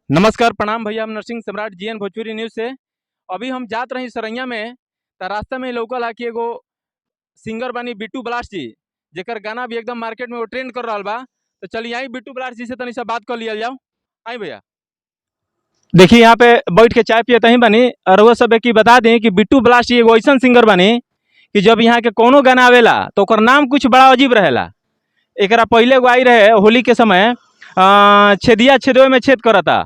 नमस्कार, प्रणाम भैया। हम नरसिंह सम्राट, जीएन भोजपुरी न्यूज़ से। अभी हम जात रही सरैया में त रास्ता में लौकल कि एगो सिंगर बानी बिट्टू ब्लास्ट जी, जेकर गाना भी एकदम मार्केट में वो ट्रेंड कर रहा बा। तो चलिए, आई बिट्टू ब्लास्ट जी से तनी सा बात कर लिया जाओ। आई भैया। देखिए, यहाँ पे बैठ के चाय पियत ही बानी और वो सब की बता दें कि बिट्टू ब्लास्ट जी एगो ऐसा सिंगर बानी कि जब यहाँ के कोनो गाना आवेला तो ओकर नाम कुछ बड़ा अजीब रहेला। एकरा पहले एगो आई रहे होली के समय, छेदिया छेदों में छेद करता,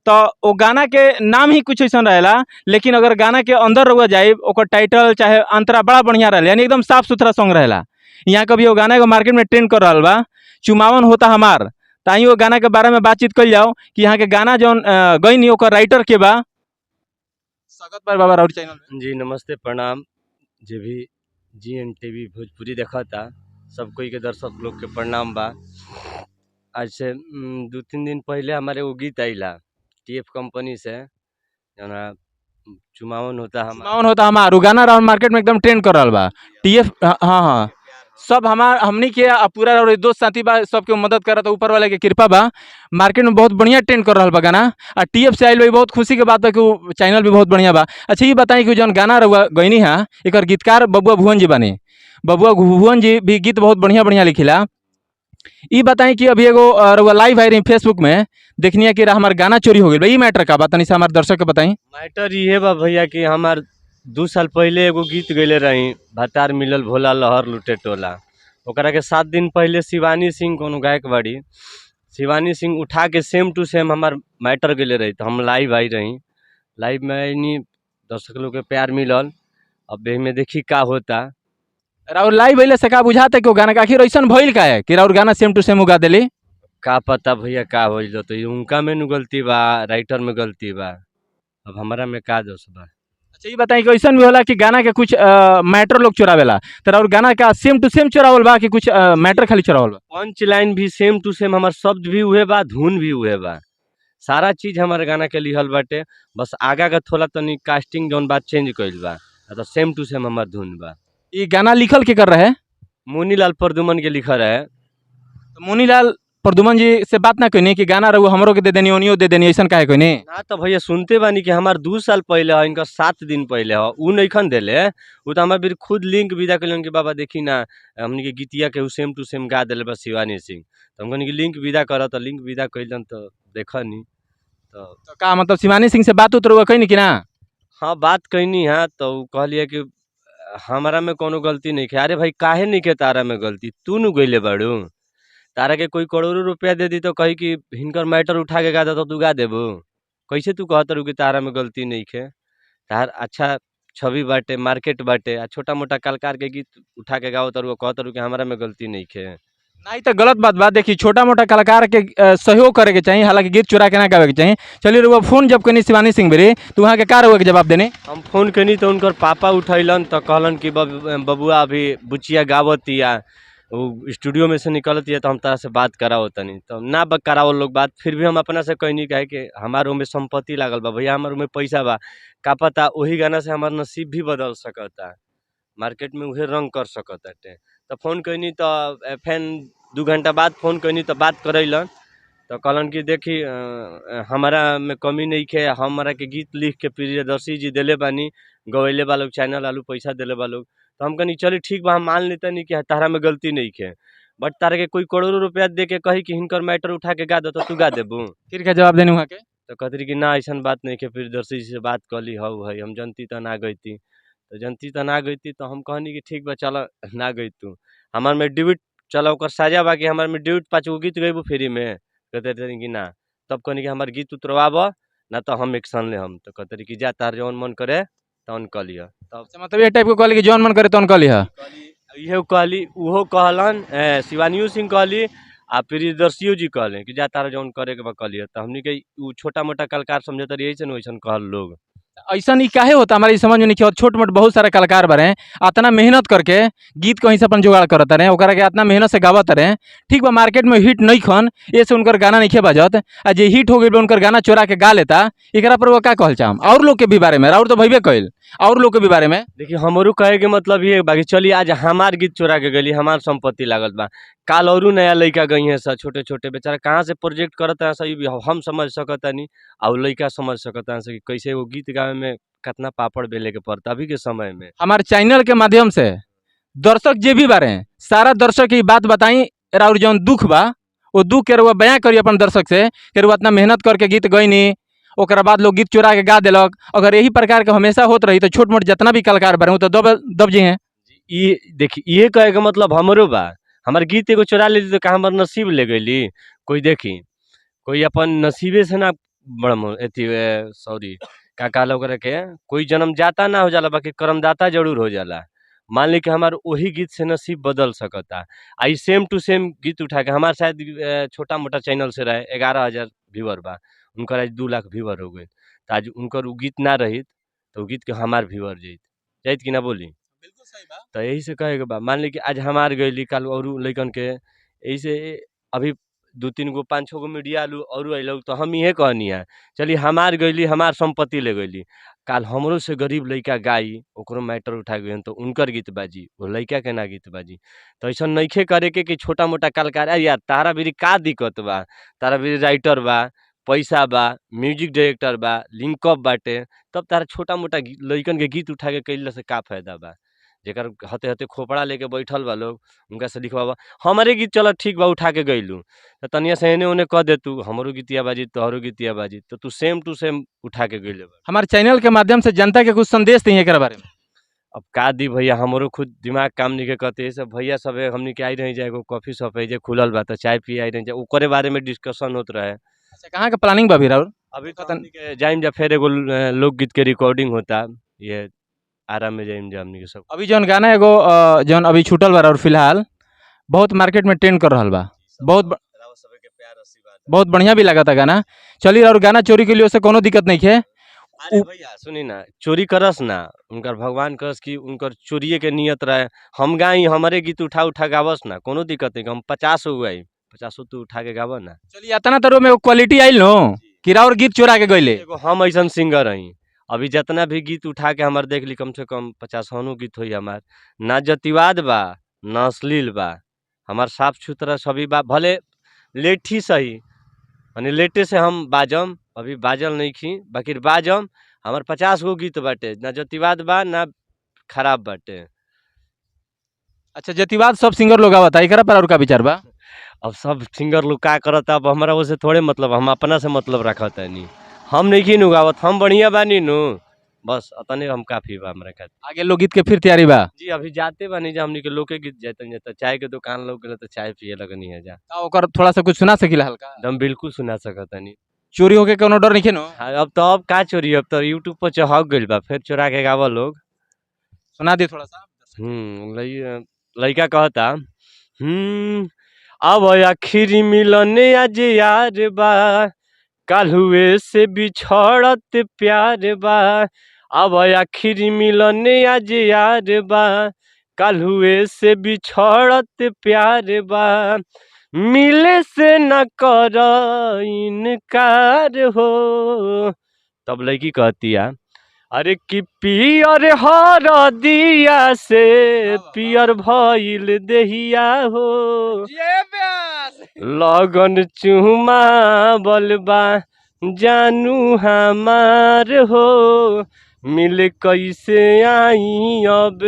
तो वो गाना के नाम ही कुछ ऐसा रहेला। लेकिन अगर गाना के अंदर रहुआ जाए, ओकर टाइटल चाहे अंतरा बड़ा बढ़िया रहेला, यानी एकदम साफ सुथरा सॉन्ग रहेला। यहाँ कभी वो गाना एगो मार्केट में ट्रेंड कर रहा बा, चुमावन होता हमार। त आई वो गाना के बारे में बातचीत कर जाओ कि यहाँ के गाना जौन गईनी, ओकर राइटर के बा। स्वागत बा बाबा राउर चैनल में। जी नमस्ते, प्रणाम। जे भी जीएन टीवी भोजपुरी देखता, सब कोई के, दर्शक लोग के प्रणाम बा। आज से 2-3 दिन पहले हमारे वो गीत आइला टीएफ कंपनी से, जना चुमावन होता हमार। चुमावन होता हमार, उ गाना राउर मार्केट में एकदम ट्रेंड कर रहा बा। टीएफ, हाँ, सब हमार हमनी के आ पूरा और दोस्त साथी बा, सबके मदद करत, ऊपर वाले के कृपा बा, मार्केट में बहुत बढ़िया ट्रेंड कर रहा बा गाना। आ टीएफ से आइल बा, ई बहुत खुशी के बात बा कि उ चैनल भी बहुत बढ़िया बा। अच्छा, ये बताई कि जौन गाना रहुआ गईनी है, एकर गीतकार बबुआ भुवन जी बानी। बबुआ भुवन जी भी गीत बहुत बढ़िया बढ़िया लिखिला। ई बताई कि अभी एगो रहुआ लाइव आई रही फेसबुक में, देखनी है कि हमार गाना चोरी हो गइल बा। ई मैटर का बा, तनी से हमार दर्शक के बताई। मैटर इहे बा भैया कि हमार 2 साल पहले एगो गीत गैले रही, भतार मिलल भोला लहर लुटे टोला। ओकरा के 7 दिन पहले शिवानी सिंह, कोनो गायक बाड़ी शिवानी सिंह, उठा के सेम टू सेम हमार मैटर गैले रही। तो हम लाइव आई रही, लाइव में आईनी, दर्शक लोग के प्यार मिलल। अब एहिमे देखी का होता। राउर लाइव अइले से का बुझाते कि वो गाना का आखिर ऐसन भइल का है कि राउर गाना सेम टू सेम उगा देली? का पता भैया का होइल। तो उनका में नु गलती बा, राइटर में गलती बा, अब हमरा में का दोष बा? अच्छा, ये बताई कि ऐसन भी होला कि गाना के कुछ मैटर लोग चुरावेला, तो राउर गाना का सेम टू सेम चुरावल बा कि कुछ मैटर खाली चुरावल बा? पंच लाइन भी सेम टू सेम, हमार शब्द भी उहे बा, धुन भी उहे बा, सारा चीज हमारे गाना के लिहल बाटे। बस आगा का थोड़ा तनी कास्टिंग जौन बात चेंज कइल बा, आ तो सेम टू सेम हमार धुन बा। ये गाना लिखल के कर रहे? मुनीलाल प्रदुमन के लिखल रहे। तो मुनीलाल प्रदुमन जी से बात ना कहनी कि गाना रहुआ हमरो के दे देनी, ओनियो दे देनी, ऐसन काहे कहनी? ना तो भैया, सुनते बानी कि हमार 2 साल पहले है, इनका 7 दिन पहले है। उ नइखन देले, उ तो हमार फिर खुद लिंक विदा कइलन कि बाबा देखी ना, हमनी के गीतिया के उ सेम टू सेम गा देले बा शिवानी सिंह। तो हम कहनी कि लिंक विदा कर, तो लिंक विदा कइलन, तो देखनी तो। तो का मतलब, शिवानी सिंह से बात उत रहुआ कहनी कि ना? हाँ, बात कैनी है। तो उ कहलिए कि हमारा में कोनो गलती नहीं है। अरे भाई, काहे नहीं के तारा में गलती? तू नु गइले बाड़ू। तारा के कोई करोड़ों रुपया दे दी तो कही कि हिनकर मैटर उठा के गा दे, तो तू गा देबू? कैसे तू कहत रू कि तारा में गलती नहीं है? तार अच्छा छवि बाटे, मार्केट बाटे, आ छोटा मोटा कलाकार के गीत उठा के गाओ तारू, कहत रू कि हमारा में गलती नहीं है। नहीं तो गलत बात बा। देखी, छोटा मोटा कलाकार के सहयोग करे के चाहिए, हालांकि गीत चुरा के ना गावे के चाहिए। चलिए, रहुआ फोन जब कनी शिवानी सिंह बेरी, तो वहाँ के का रहुआ के जवाब देने? हम फोन कनी तो उनकर पापा उठैलन, तो कहलन कि बबुआ, अभी बुचिया गावतिया, वो स्टूडियो में से निकलतिया, तो हम तारा से बात कराओ तनी। तो ना कराओ लोग बात। फिर भी हम अपना से कहनी, काहे कि हमार ओमे संपत्ति लागल बा भैया, हमार ओमे पैसा बा। का पता वही गाना से हमार नसीब भी बदल सकता, मार्केट में उहे रंग कर सकताटे। तो फोन कैनी तो फेन 2 घंटा बाद फोन कैनी तो बात करैलन, तो कहलन कि देखी, हमारा में कमी नहीं है, हमारा के गीत लिख के प्रियदर्शी जी देले बानी, गवैले बा लोग, चैनल आलू पैसा देले बा लोग। तो हम कहनी चली ठीक बा, हम मान लेतनी कि तारा में गलती नहीं है, बट तारा के कोई करोड़ों रुपया दे के कही कि हिनकर मैटर उठा के गा दो, तो तू गा देबू? फिर क्या जवाब देने वहाँ के? तो कहती कि ना, ऐसन बात नहीं के, प्रियदर्शी जी से बात कली हौ है, हम जनती तो ना गईती, तो जनती तो ना गईती। तो हम कहनी कि ठीक बा, चल ना गई तू, हमार में ड्यूट चल, ओकर साजा बा कि हमार में ड्यूट पाँच गो गीत गईबू फ्री में? कहते रहे कि ना। तब कहनी कि हमार गीत उतरवाब ना तो हम एक्शन ले हम। तो कहते रहे कि जा, तार जौन मन करे तौन कह लिह तब। अच्छा, मतलब ये टाइप के कहले कि जौन मन करे तौन कह लिह? इहे कहली, उहो कहलन, शिवानियो सिंह कहली आ प्रियदर्शियो जी कहले कि जा, तारा जौन करे के बा कह लिह। तो हमनी के उ छोटा मोटा कलाकार समझत रही न, वैसन कहल लोग। ऐसा ही काहे होता, हमारे समझ में नहीं आवत। छोट मोट बहुत सारा कलाकार बारे, अतना मेहनत करके गीत कहीं से अपन जुगाड़ करत रहे, ओकरा के अतना मेहनत से गावत रहे। ठीक बा, मार्केट में हिट नहीं खन, ये से उनकर गाना नहीं बजत, आ जे हिट हो गई उनकर गाना चोरा के गा लेता। एकरा पर वो का कहल चाहम और लोग के भी बारे में? और तो भइबे कइल, और लोग के भी बारे में? देखिए, हमरो कहे के मतलब ये बाकी चलिए, आज हमार गीत चोरा के गली, हमार संपत्ति लागल बा। काल औरू नया लइका गई हैं सर, छोटे छोटे बेचारा कहाँ से प्रोजेक्ट करत हैं सर, ई भी हम समझ सकतानी आ उ लइका समझ सकता है कि कैसे वो गीत गावे में कितना पापड़ बेले के पड़ता अभी के समय में। हमारे चैनल के माध्यम से दर्शक जे भी बारे हैं, सारा दर्शक की बात बताई और जौन दुख बा वो दुख के रुआ बयां करी अपन दर्शक से कि रुआ इतना मेहनत करके गीत गईनी, ओकरा बाद लोग गीत चुरा के गा देलक। अगर यही प्रकार के हमेशा होत रही तो छोट मोट जितना भी कलाकार बारे तो दब दब जी हैं। ई देखी, इहे कहे के मतलब हमरो बा, हमार गीत एगो चुरा लेली तो का हमर नसीब ले गईली? कोई देखी, कोई अपन नसीबे से ना बड़ अथी, सॉरी, का कहला ओकरा के, कोई जन्मजाता ना हो जाला, बाकी कर्मदाता जरूर हो जाला। मान ली कि हमार वही गीत से नसीब बदल सकता। आ ई सेम टू सेम गीत उठा के हमार शायद छोटा मोटा चैनल से रहे 11,000 व्यूअर बा, उनकर आज 2 लाख व्यूअर हो गए। तो आज उनकर उ गीत ना रही तो उ गीत के हमार व्यूअर जाइत जाइत कि ना बोली? बिल्कुल सही बा। तो यही से कहे के बा, मान ली कि आज हमार गईली, काल औरू लइकन के, यही से अभी 2-3 गो 5-6 गो मीडिया आलू औरू अइलौ, तो हम इहे कहनी है, चली हमार गईली, हमार संपत्ति ले गईली, काल हमरो से गरीब लइका गाई, ओकरो मैटर उठा गई तो उनकर गीत बाजी, वो लइका के ना गीत बाजी। तो ऐसा नइखे करे के कि छोटा मोटा कलाकार, अरे यार तारा भी का दिक्कत बा, तारा भी राइटर बा, पैसा बा, म्यूजिक डायरेक्टर बा, लिंकअप बाटे, तब तारा छोटा मोटा लइकन के गीत उठा के कइला से का फायदा बा? जेकर हते हते खोपड़ा लेके बैठल बा लोग, उनका से लिखवाबा हमारे गीत, चल ठीक बा उठा के गइलू तो तनिया से एने ओने कह देतू, हमरो गीतिया बाजी तोहरो गीतिया बाजी, तो तू सेम टू सेम उठा के गइले बा। हमारे चैनल के माध्यम से जनता के कुछ संदेश दी एकरा बारे में। अब का दी भैया, हमरो खुद दिमाग काम नहीं के कहते। ये सब भैया सब हमनी के आई रही जाए, एगो कॉफी शॉप है जे खुलल बा, तो चाय पिए आई रही जाए, ओकरे बारे में डिस्कशन होत रहे। अच्छा, कहाँ के प्लानिंग बा अभी राउर? अभी तो हमनी के जाइम जा, फिर एगो लोकगीत के रिकॉर्डिंग होता, ये आराम में जाइम जा हमनी के सब। अभी जौन गाना एगो जौन अभी छूटल बा और फिलहाल बहुत मार्केट में ट्रेंड कर रहल बा, बहुत बढ़िया भी लागता गाना। चलिए, और गाना चोरी के लिए उससे कोनो दिक्कत नहीं है। अरे भैया सुनी ना, चोरी करस ना, उनकर भगवान करस कि उनकर चोरिए के नियत रहे, हम गाई हमारे गीत उठा उठा गावस ना, कोनो दिक्कत नहीं, हम 50 हो गई, 50 तू उठा के गावा ना। चलिए, अतना तरह में क्वालिटी आइल नो कि राउर गीत चोरा के गइले। एगो हम ऐसन सिंगर हई, अभी जितना भी गीत उठा के हमार देख ली, कम से कम 50 गीत होई हमार, ना जतिवाद बा ना अश्लील बा, हमार साफ सुथरा सभी बा, भले लेट ही सही, माने लेटे से हम बाजम, अभी बाजल नहीं खी बाकी बाजम, हमार 50 गो गीत बाटे, ना जतिवाद बा ना खराब बाटे। अच्छा, जतिवाद सब सिंगर लोग आवता, एकरा पर और का विचार बा? अब सब सिंगर लोग का करता, अब हमारा ओसे थोड़े मतलब, हम अपना से मतलब रखत हनी, हम नहीं खी नु गावत, हम बढ़िया बानी नु, बस अतने हम काफी बा हमरा खातिर। आगे लोकगीत के फिर तैयारी बा? जी अभी जाते बानी जा, हमनी के लोके गीत जाते जाते चाय के दुकान लोग गेल तो चाय पिए लगनी है जा। का ओकर थोड़ा सा कुछ सुना सकीला हल्का? एकदम बिल्कुल सुना सकतनी। चोरी होके कोनो डर नहीं नो? हाँ, अब तो अब का चोरी, अब तो यूट्यूब पर चहक गइल बा, फिर चोरा के गावा लोग। सुना दे थोड़ा सा। लइका कहता, अब आखिरी मिलन आज यार बा, काल्हुए से बिछड़त प्यार बा, अब आखिरी मिलन आज यार बा, काल्हुए से बिछड़त प्यार बा, मिले से न कर इनकार हो। तब लड़की कहती है, अरे कि पियर हर दिया से पियर भइल देहिया हो, लगन चुमा बलबा जानू हमार हो, मिल कैसे आई अब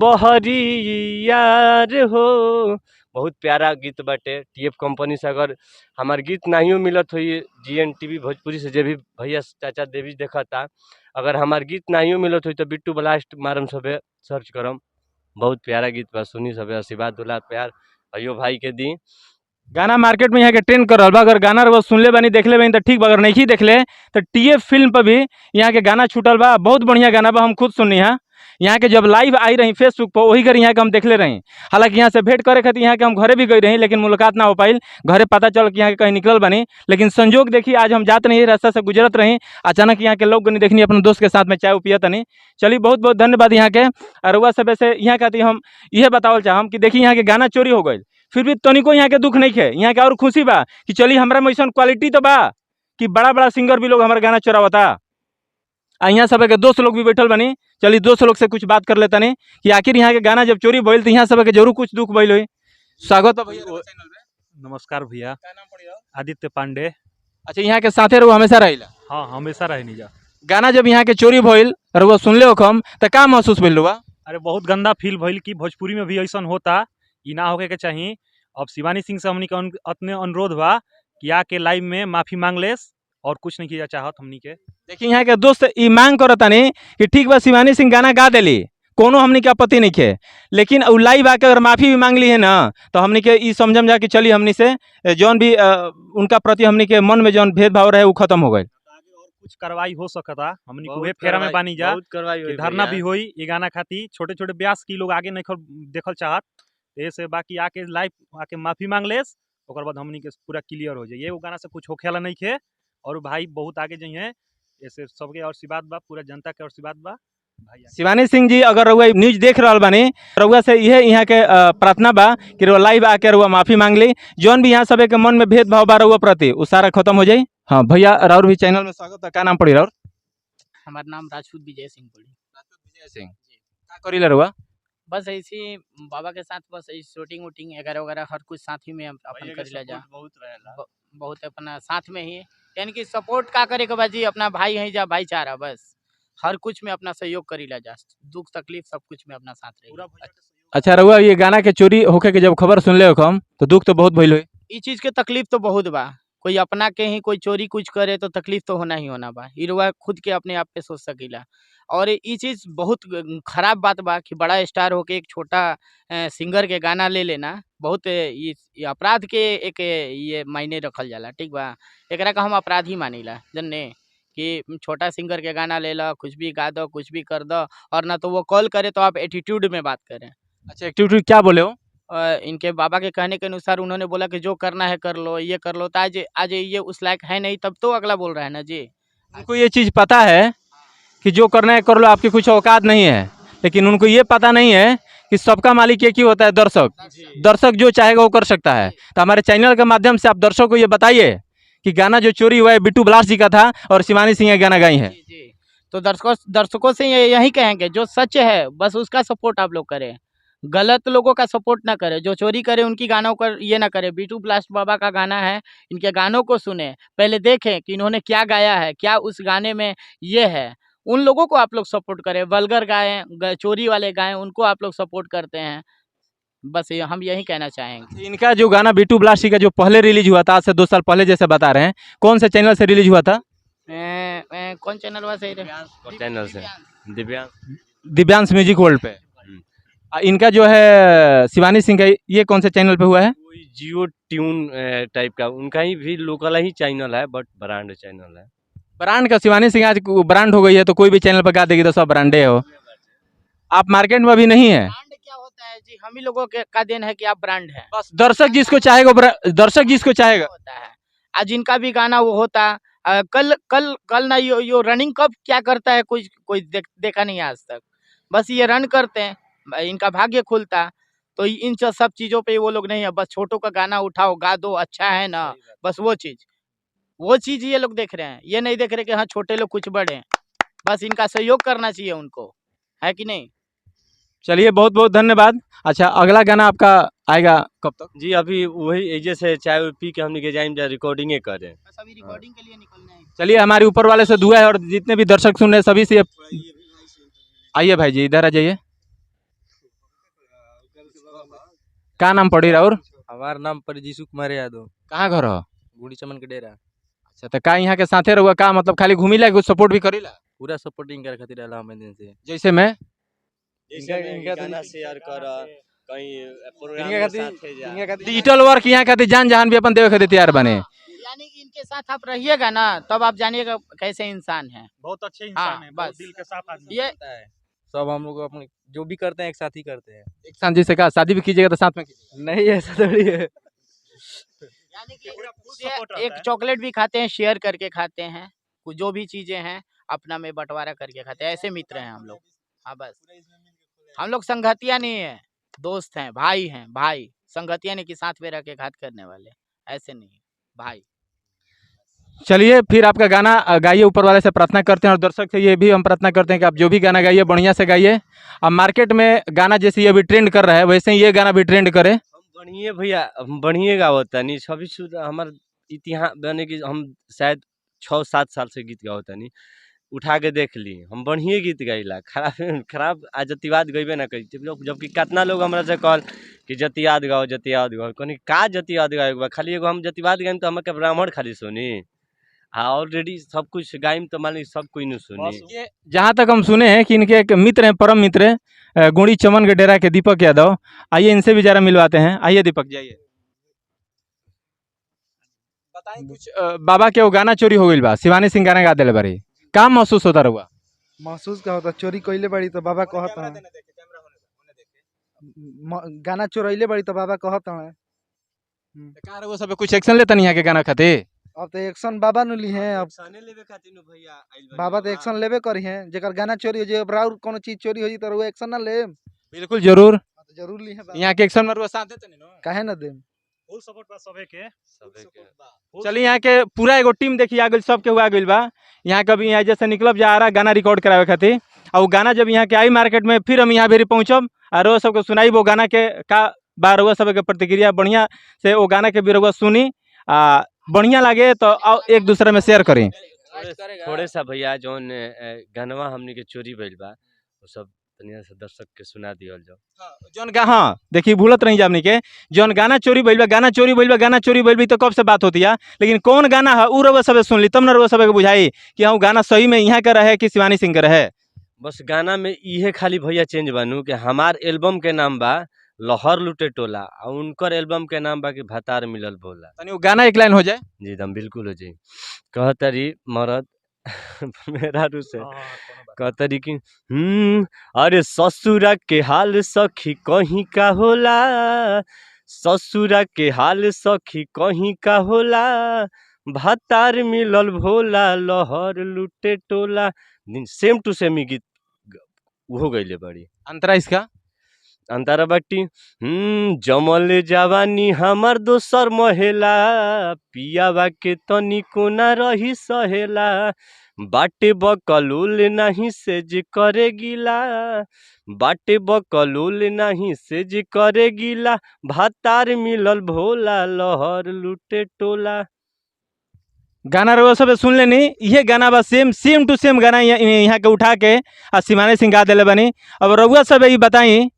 बहरी यार हो। बहुत प्यारा गीत बाटे। टीएफ कंपनी से अगर हमार गीत नाहियो मिलत होई, जीएन टीवी भोजपुरी से जे भी भैया चाचा देवी देखता, अगर हमार गीत नाहियो मिलत होई तो बिट्टू ब्लास्ट मारम सबे सर्च करम, बहुत प्यारा गीत बा, सुनी सबे, आशीर्वाद दुलार प्यार अयो भाई के दी। गाना मार्केट में यहाँ के ट्रेंड कर रहल बा, अगर गाना रउआ सुनले बानी देखले बानी तो ठीक बा, अगर नहीं देखले तो टीएफ फिल्म पर भी यहाँ के गाना छूटल बा, बहुत बढ़िया गाना बा, हम खुद सुननी है। यहाँ के जब लाइव आई रही फेसबुक पर वही घड़ी यहाँ के हम देखले रही, हालांकि यहाँ से भेंट करे खातिर यहाँ के हम घरे भी गई रही लेकिन मुलाकात ना हो पाइल, घरे पता चल कि यहाँ के कहीं निकलल बानी, लेकिन संजोग देखी आज हम जात नहीं रास्ता से गुजरत रही, अचानक यहाँ के लोग गनी देखनी अपने दोस्त के साथ में चाय पियत तनी। चलिए बहुत बहुत धन्यवाद यहाँ के। और रउआ सब से यहाँ खातिर हम यह बतावल चाहम कि देखी यहाँ के गाना चोरी हो गई, फिर भी तनिको यहाँ के दुख नहीं है, यहाँ के और खुशी बा कि चलिए हमरा में ऐसा क्वालिटी तो बा कि बड़ा बड़ा सिंगर भी लोग हमारे गाना चोरावता। आ यहाँ सब के दोस्त लोग भी बैठल बनी, चलिए दोस्त लोग से कुछ बात कर लेता नहीं कि आखिर यहाँ के गाना जब चोरी भइल तो यहाँ सब के जरूर कुछ दुख भइल होई। स्वागत है भैया रउआ चैनल में। नमस्कार भैया। का नाम पड़ी हो? आदित्य पांडे। अच्छा, यहाँ के साथे रउआ हमेशा रहिला? हाँ, हमेशा रहनी जा। गाना जब यहाँ के चोरी भइल, रउआ सुनले होखम, त का महसूस भइल रउआ? अरे बहुत गंदा फील भइल कि भोजपुरी में भी ऐसा होता, ई ना होके के चाही। अब शिवानी सिंह से हमनी के अतने अनुरोध बा कि आके लाइव में माफी मांग लेस और कुछ नहीं किया चाहत हमनी के। देखिए यहाँ के दोस्त ई मांग करतानी कि ठीक बा शिवानी सिंह गाना गा देली, कोनो हमनी के आपत्ति नहीं है, लेकिन उ लाइव आके अगर माफ़ी भी मांग ली है ना तो हमनी के ई समझम जा कि चली हमनी से जौन भी उनका प्रति हमनी के मन में जौन भेदभाव रहे उ खत्म हो गए। आगे और कुछ कार्रवाई हो सकता, हमनी के बहुत उहे फेरा में कार्रवाई- बानी जा बहुत कार्रवाई कि होई धरना भैया। भी होई ई गाना खाती। छोटे छोटे ब्यास की लोग आगे नहीं देखल चाहत ऐसे, बाकी आके लाइव आके माफी मांग लेस, ओकर बाद हमनी के पूरा क्लियर हो जाए। ये वो गाना से कुछ होखेला नहीं खे और उ भाई बहुत आगे जइहे, ऐसे सबके आशीर्वाद बा, पूरा जनता के आशीर्वाद बा भाई आगे। शिवानी सिंह जी, अगर रउआ ई न्यूज देख रहल बानी, रउआ से इहे यहाँ के प्रार्थना बा कि रउआ लाइव आके रउआ माफ़ी मांग ली, जौन भी यहाँ सबे के मन में भेदभाव बा रउआ प्रति उ सारा खत्म हो जाई। हाँ भैया, राउर भी चैनल में स्वागत है। का नाम पड़ी राउर? हमार नाम राजपूत विजय सिंह पड़ी। विजय सिंह। का करीला रउआ? बस ऐसे ही बाबा के साथ बस ऐसे शूटिंग वूटिंग वगैरह वगैरह हर कुछ साथ ही में हम अपन भैया के करीला जा। सपोर्ट बहुत रहेला। बहुत अपना साथ में ही, यानी कि सपोर्ट का करे के बाजी अपना भाई है जा, भाईचारा बस हर कुछ में अपना सहयोग करीला जा, दुख तकलीफ सब कुछ में अपना साथ रही। पूरा भैया के सहयोग। अच्छा रउआ ये गाना के चोरी होखे के जब खबर सुनले होखम तो दुख तो बहुत भइल होई? ई चीज़ के तकलीफ तो बहुत बा, कोई अपना के ही कोई चोरी कुछ करे तो तकलीफ तो होना ही होना बा। ई रउआ खुद के अपने आप पे सोच सकीला। और ई चीज़ बहुत खराब बात बा कि बड़ा स्टार होके एक छोटा सिंगर के गाना ले लेना बहुत ये अपराध के एक ये मायने रखल जाला। ठीक बा, एकरा का हम अपराध ही मानीला जनने कि छोटा सिंगर के गाना ले ला, कुछ भी गा दो, कुछ भी कर दो, और ना तो वो कॉल करे तो आप एटीट्यूड में बात करें। अच्छा, एक्टिविटी क्या बोले हो? इनके बाबा के कहने के अनुसार उन्होंने बोला कि जो करना है कर लो, ये कर लो, तो आज आज ये उस लायक है नहीं तब तो अगला बोल रहा है ना जी। उनको ये चीज़ पता है कि जो करना है कर लो, आपकी कुछ औकात नहीं है, लेकिन उनको ये पता नहीं है कि सबका मालिक एक ही होता है, दर्शक। दर्शक जो चाहेगा वो कर सकता है। तो हमारे चैनल के माध्यम से आप दर्शक को ये बताइए कि गाना जो चोरी हुआ है बिट्टू ब्लास्ट जी का था और शिवानी सिंह गाना गाई है। जी जी, तो दर्शकों से ये यही कहेंगे जो सच है बस उसका सपोर्ट आप लोग करें, गलत लोगों का सपोर्ट ना करें, जो चोरी करे उनकी गानों का ये ना करें। बिट्टू ब्लास्ट बाबा का गाना है, इनके गानों को सुने, पहले देखें कि इन्होंने क्या गाया है, क्या उस गाने में ये है, उन लोगों को आप लोग सपोर्ट करें। वल्गर गाएं, चोरी वाले गाएं, उनको आप लोग सपोर्ट करते हैं। बस ये हम यही कहना चाहेंगे। इनका जो गाना बिट्टू ब्लास्ट जी का जो पहले रिलीज हुआ था, आज से 2 साल पहले जैसे बता रहे हैं, कौन से चैनल से रिलीज हुआ था? कौन चैनल हुआ सही रहे? चैनल से दिव्यांश, दिव्यांश म्यूजिक वर्ल्ड पे। इनका जो है शिवानी सिंह का ये कौन से चैनल पे हुआ है? कोई जियो ट्यून टाइप का, उनका ही भी लोकल ही चैनल है, बट ब्रांड चैनल है। ब्रांड का शिवानी सिंह आज ब्रांड हो गई है तो कोई भी चैनल पर गा देगी तो सब ब्रांडे हो। आप मार्केट में अभी नहीं है। ब्रांड क्या होता है जी, हम ही लोगों के का then है कि आप ब्रांड हैं। बस दर्शक जिसको चाहेगा, दर्शक जिसको चाहेगा होता है। आज इनका भी गाना वो होता, कल कल कल ना यो रनिंग कब क्या करता है कोई कोई देखा नहीं आज तक। बस ये रन करते हैं, इनका भाग्य खुलता तो इन सब चीज़ों पे वो लोग नहीं है। बस छोटों का गाना उठाओ गा दो, अच्छा है ना, बस वो चीज़ ये लोग देख रहे हैं। ये नहीं देख रहे कि हाँ छोटे लोग कुछ बड़े हैं, बस इनका सहयोग करना चाहिए उनको, है कि नहीं। चलिए बहुत बहुत धन्यवाद। अच्छा अगला गाना आपका आएगा कब तक? जी अभी वही एजे से चाय पी के हमने के जाइम जा रिकॉर्डिंगे करें। बस अभी रिकॉर्डिंग के लिए निकलना है। चलिए हमारे ऊपर वाले से दुआ है और जितने भी दर्शक सुन रहे हैं सभी से आइए भाई जी इधर आ जाइए। क्या नाम पड़ी और? हमार नाम पर जीशु कुमार यादव। कहाँ घर हो? गुड़ी चमन के डेरा। अच्छा तो का यहाँ के साथे रहुआ, का मतलब खाली घूमी ला कुछ सपोर्ट भी करीला? पूरा सपोर्टिंग करे खातिर आला हम दिन से। जैसे मैं जैसे गाना शेयर कर, कहीं प्रोग्राम इनका में खातिर साथे जा। इनका खातिर डिजिटल वर्क यहाँ खातिर जान जहान भी अपन देवे खातिर तैयार बने। यानी कि इनके साथ आप रहिएगा ना तब आप जानिएगा कैसे इंसान है। बहुत अच्छे इंसान है, बहुत बस। दिल के साफ आदमी। ये सब हम लोग अपने जो भी करते हैं एक साथ ही करते हैं। एक साथ जैसे कहा शादी भी कीजिएगा तो साथ में कीजिएगा। नहीं ऐसा थोड़ी है। यानी कि पूरा फुल सपोर्ट रहता एक है। चॉकलेट भी खाते हैं शेयर करके खाते हैं, जो भी चीजें हैं अपना में बंटवारा करके खाते हैं, ऐसे मित्र हैं हम लोग। हाँ बस हम लोग संगतियाँ नहीं है, दोस्त हैं, भाई हैं, भाई संगतियाँ नहीं कि साथ में रह के घात करने वाले, ऐसे नहीं भाई। चलिए फिर आपका गाना गाइए, ऊपर वाले से प्रार्थना करते हैं और दर्शक से ये भी हम प्रार्थना करते हैं कि आप जो भी गाना गाइए बढ़िया से गाइए। अब मार्केट में गाना जैसे ये अभी ट्रेंड कर रहा है वैसे ही ये गाना भी ट्रेंड करे। हम बढ़िए भैया, हम बढ़िए गावतानी। छवि शुद्ध हमार इतिहास यानी कि हम शायद 6-7 साल से गीत गावतानी, उठा के देख ली हम बढ़िए गीत गाइला। खराब खराब आ जतिवाद गइबे ना करी, जबकि कितना लोग हमरा से कहल कि जतियाद गाओ जतियाद गाओ, कहनी का जतियाद गाए के बा, खाली एगो हम जतिवाद गाइम तो हमके ब्राह्मण खाली सुनी, आ ऑलरेडी सब कुछ गाइम तो मान ली सब कोई न सुनी। बस ये जहाँ तक हम सुने हैं कि इनके एक मित्र हैं, परम मित्र हैं, गुणी चमन के डेरा के दीपक यादव। आइए इनसे भी जरा मिलवाते हैं। आइए दीपक जी, आइए बताएं कुछ। बाबा के वो गाना चोरी हो गई बा, शिवानी सिंह गाना गा दिले बारी, का महसूस होता रहुआ? महसूस का होता, चोरी कइले बाड़ी तो बाबा कहत हन, गाना चोरैले बाड़ी तो बाबा कहत हन। का रहुआ सब कुछ एक्शन लेता नहीं है के गाना खातिर? अब तो एक्शन बाबा नु ली हैं, अब एक्शने लेवे खातिर नु भैया आइल बानी बाबा तो रउआ। एक्शन लेबे करी हैं। जेकर गाना चोरी हो जाए, अब राउर कोनो चीज चोरी हो जाई तो रउआ एक्शन ना लेम? बिल्कुल जरूर। हाँ, तो जरूर ली हैं बाबा। यहाँ के एक्शन में रहुआ साथ देते नहीं नो? काहे ना देम। फुल सपोर्ट बा सबे के। सबे के। चलिए यहाँ के पूरा एगो टीम देखिए आ गइल, सबके हुआ गइल बा। यहाँ कभी यहाँ जैसे निकलब जा रहा गाना रिकॉर्ड करावे खातिर, और गाना जब यहाँ के आई मार्केट में फिर हम यहाँ भेरी पहुँचब और रउआ सबके सुनाई वो गाना के का बा, रउआ सबके प्रतिक्रिया बढ़िया से वो गाना के भी रउआ सुनी आ बढ़िया लागे तो आओ एक दूसरे में शेयर करी। थोड़े सा भैया जौन गानवा हमनी के चोरी भइल बा वो सब तनिया से दर्शक के सुना दिहल जाओ। जौन गा, हाँ देखिए भूलत रही हमनी के, जौन गाना चोरी भइल बा, गाना चोरी भइल बा, गाना चोरी भइल बा, तो कब से बात होती है, लेकिन कौन गाना है उ रउआ सबे सुन ली तब न रउआ सबे के बुझाई कि हाँ उ गाना सही में यहाँ के रहे कि शिवानी सिंह के रहे। बस गाना में इहे खाली भैया चेंज बानू कि हमार एल्बम के नाम बा लहर लुटे टोला आ उनकर एल्बम के नाम बा कि भतार मिलल भोला। तनी उ गाना एक लाइन हो जाए। जी दम बिल्कुल हो जाई। कहतरी मरद मेरा रू से हाँ, हाँ, कोनो बात कहतरी कि अरे ससुरा के हाल सखी कहीं का होला, ससुरा के हाल सखी कहीं का होला, भतार मिलल भोला लहर लुटे टोला। सेम टू सेम ही गीत उहो गइले बड़ी। अंतरा इसका अंतरा बाटी जमल जवानी हमार दोसर महेला, पियावा के तनी कोना रही सहेला, बाटे बकलूल नहीं सेज करे गिला, बाटे बकलूल नहीं सेज करे गिला, भातार मिलल भोला लहर लुटे टोला। गाना रउआ सब सुन लेनी, इहे गाना बा सेम सेम टू सेम गाना यहाँ के उठा के आ शिवानी सिंह गा दिले बानी। अब रउआ सब ई बताई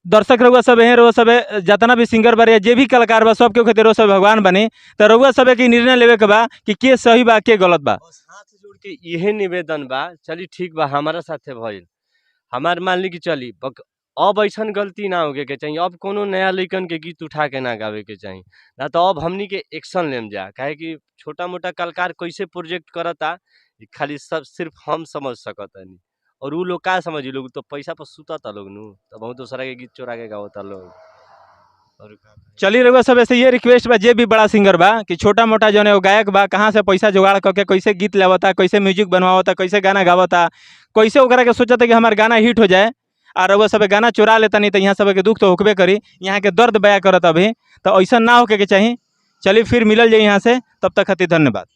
दर्शक रउआ सब हैं, रउआ सब जितना भी सिंगर बा या जे भी कलाकार बा सबके खातिर रउआ सब भगवान बने, तो रउआ सब के निर्णय लेवे के बा कि के सही बा के गलत बा। बस हाथ जोड़ के इहे निवेदन बा, चली ठीक बा हमारा साथे भइल, हमार मान ली कि चली अब ऐसन गलती ना होके के चाहिए, अब कोनो नया लइकन के गीत उठा के ना गावे के चाही, ना तो अब हमनी के एक्शन लेम जा, काहे कि छोटा मोटा कलाकार कैसे प्रोजेक्ट करता ई खाली सब सिर्फ हम समझ सकतानी, और उ लोग का समझी, लोग तो पैसा पर सुतता लोग नु, तो बहुत दूसरा के गीत चोरा के गावता लोग। और का कही? चलिए रउआ सब ऐसे ये रिक्वेस्ट बा जे भी बड़ा सिंगर बा कि छोटा मोटा जौन एगो गायक बा कहाँ से पैसा जुगाड़ करके कैसे गीत लावता, कैसे म्यूजिक बनवावता, कैसे गाना गावता, कैसे ओकरा के सोचता कि हमार गाना हिट हो जाए, आ रउआ सब गाना चुरा लेता नहीं तो यहाँ सब के दुख तो होकबे करी, यहाँ के दर्द बया करत अभी, तो ऐसा ना होके के चाही। चलिए फिर मिलल जाए यहाँ से, तब तक खातिर धन्यवाद।